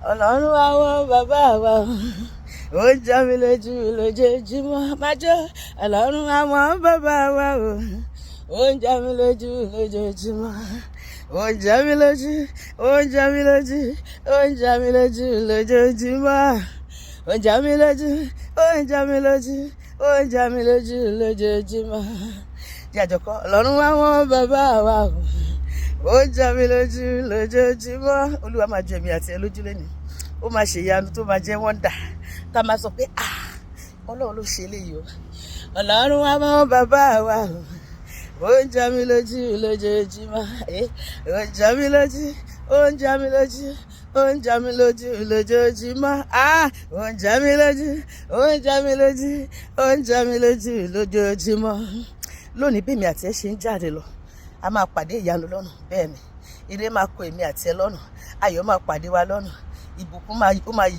Ọlọ́run àwọn bàbá wa, ó ń jọ mí lójú lójoojúmọ́. Máa jó. Ọlọ́run àwọn bàbá wa o, ó ń jọ mí lójú lójoojúmọ́. Ó ń jọ mí lójú, ó ń jọ mí lójú, ó ń jọ mí lójú lójoojúmọ́. Ó ń jọ mí lójú, ó ń jọ mí lójú, ó ń jọ mí lójú lójoojúmọ́. Jẹ́ àjọkọ́. Ọlọ́run àwọn bàbá wa o, ó ń jọ mí lójú lójoojúmọ́. Olúwa máa jọ èmi àti ẹ lójú lẹ́nu. Ó máa ṣe ìyanu tó máa jẹ́ wonder, tá a máa sọ pé, "Ah, Ọlọ́run ló ṣe eléyìí o." Ọlọ́run àwọn bàbá wa o, ó ń jọ mí lójú lójoojúmọ́. Ó ń jọ mí lójú, ó ń jọ mí lójú, ó ń jọ mí lójú lójoojúmọ́. Ah, ó ń jọ mí lójú, ó ń jọ mí lójú, ó ń jọ mí lójú lójoojúmọ́. Lónìí, bí èmi àti ẹ ṣe ń jáde lọ, a máa pàdé ìyanu lọ́nà. Bẹ́ẹ̀ ni, ire máa kó èmi àti ẹ lọ́nà, ayọ̀ máa pàdé wa lọ́nà, ìbùkún máa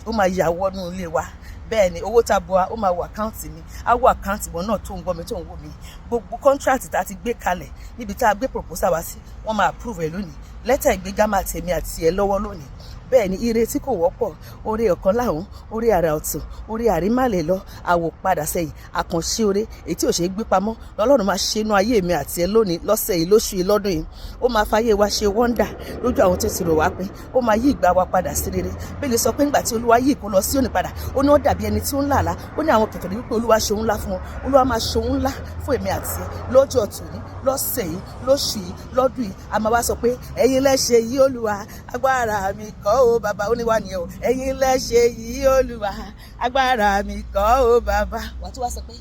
ó máa yà wọnú ilé wa. Bẹ́ẹ̀ ni, owó tabua ó máa wọ account mi, á wọ account wọn náà tó ń gbọ́ mi, tó ń wò mí. Gbogbo contract tá a ti gbé kalẹ̀ níbi tá a gbé proposal wá sí, wọ́n máa approve ẹ̀ lónìí. Lẹ́tà ìgbéga máa tèmi àti ẹ lọ́wọ́ lónìí. Bẹ́ẹ̀ ni, ire tí kò wọ́pọ̀, oore ọ̀kan láwọn, oore àrà ọ̀tún, oore àrímàlè lọ, àwò padà sẹ́yìn, àkànṣe oore èyí tí ò ṣe é gbé pamọ́ lọ́lọ́run máa ṣe inú ayé mi àti ẹ lónìí, lọ́sẹ̀ yìí, lóṣù yìí, lọ́dún yìí. Ó máa fàyè wa ṣe wonder lójú àwọn tó ti rò wá pé ó máa yí ìgbà wa padà sí rere. Bẹ́ẹ̀ lè sọ pé nígbà tí Olúwa yí ìkó lọ sí òní padà, ó ní ó dàbí ẹni tí ó ń làlá. Ó ní àwọn kẹtọ̀ wípé Olúwa ṣe òun ńlá fún wọn. Olúwa máa ṣe òun ńlá fún èmi àti ẹ lọ́jọ́ tòní, lọ́sẹ̀ yìí, lóṣù yìí, lọ́dún yìí. A máa wá sọ pé, "Ẹ̀yin lẹ ṣe yìí, Olúwa, agbára mi kọ́ o, bàbá." Ó ní wà nìyẹn o. "Ẹ̀yin lẹ ṣe yìí, Olúwa, agbára mi kọ́ o, bàbá." Wàá tún wá sọ pé,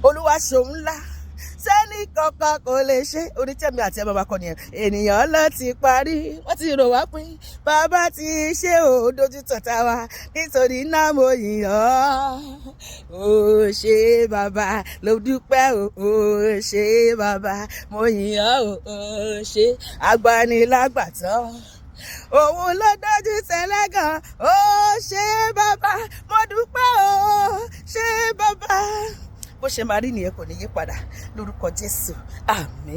"Olúwa ṣòun ńlá, sẹ́ni kankan kò lè ṣe." Onítẹ̀mí àti ẹ̀ bàbá kọ́ nìyẹn. Ènìyàn lọ ti parí, wọ́n ti rò wá pín, bàbá ti ṣe ò dojú tọ̀tà wa. Nítorí náà mo yìn ọ́, ó ṣe bàbá, ló dúpẹ́ o. Ó ṣe bàbá, mo yìn ọ́ o. Ó ṣe agbanilágbàtọ́, òun ló dájú tẹ́lẹ̀gàn. Ó ṣe bàbá, mo dúpẹ́ o, ṣe bàbá. Bó ṣe máa rí nìyẹn, kò ní yí padà lórúkọ Jésù. Àmín.